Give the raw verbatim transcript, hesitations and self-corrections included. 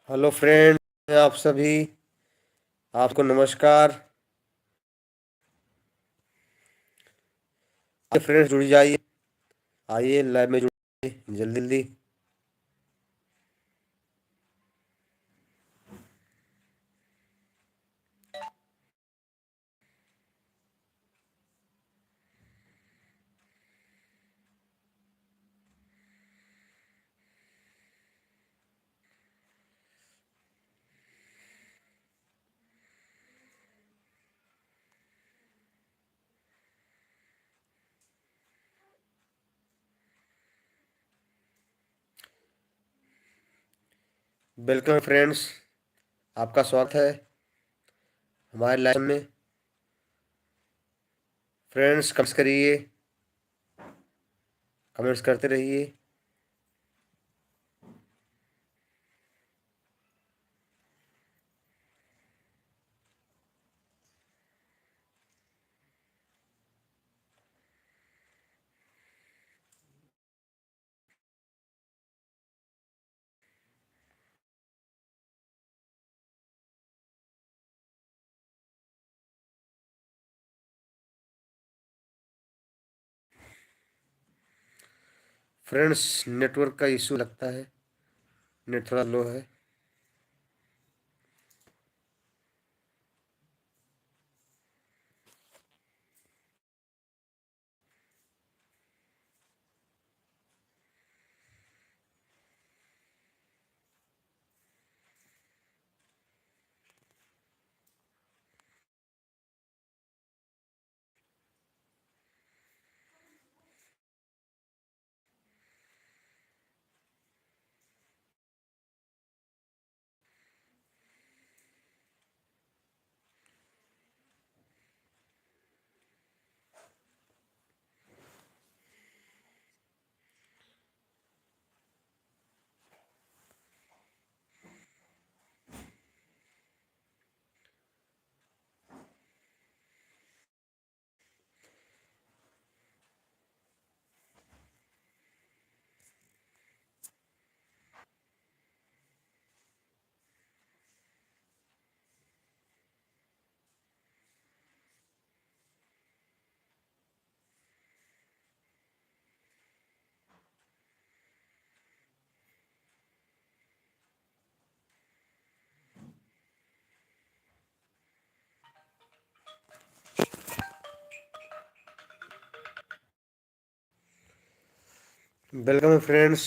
Hello friends, आप सभी, आपको नमस्कार। Friends, जुड़ जाइए, आइए live में जुड़िए जल्दी जल्दी। Welcome friends, आपका स्वागत है हमारे live में। Friends, comments करिए, comments करते रहिए। Friends, network का issue लगता है, net थोड़ा low है। Welcome friends,